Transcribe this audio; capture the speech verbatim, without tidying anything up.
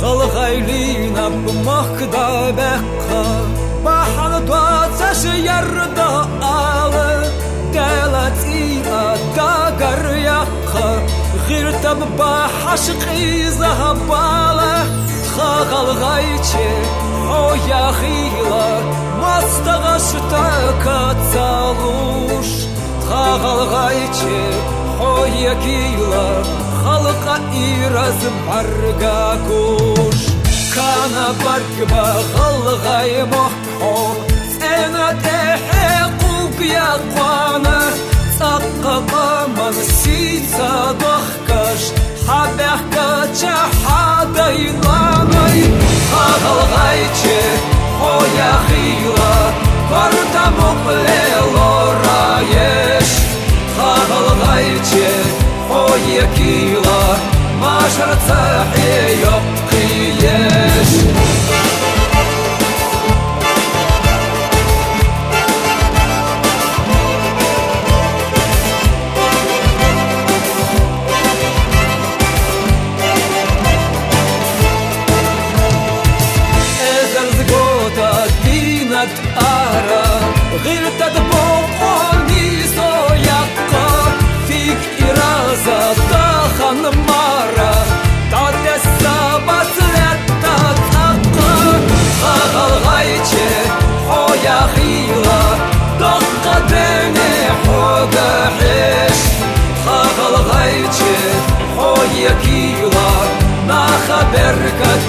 ГӀалгӀай лийнаб мохк дӀабаьккха, бахьан доацаш ярда ала, Даьла цӀий а дагар яккха, гӀертаб бахьаш къиза бала. Тха гӀалгӀайче хьо яхийла, моастагӀашта каца луш. Тха гӀалгӀайче хьо яхийла, халкъа ираз бӀарга гуш. Кана баргба гӀалгӀай мохк хьо, цӀена тӀехье кулг яьккхона, цӀаккха къаман сий ца дохкаш, хьабаьхкача хьа дай-нанай. Тха гӀалгӀайче хьо яхийла, корта мукъ ле лораеш. Тха гӀалгӀайче хьо яхийла, машар цахье йоккхий еш. Эзарза гота дийнат ара, гӀертад бокъо нийсо яккха, фиг ираза тахан мара, дӀатесса бац лаьтта цӀаккха. Тха гӀалгӀайче хьо яхийла, доккха ден хьога хьеж. Тха гӀалгӀайче хьо яхийла, наха беркат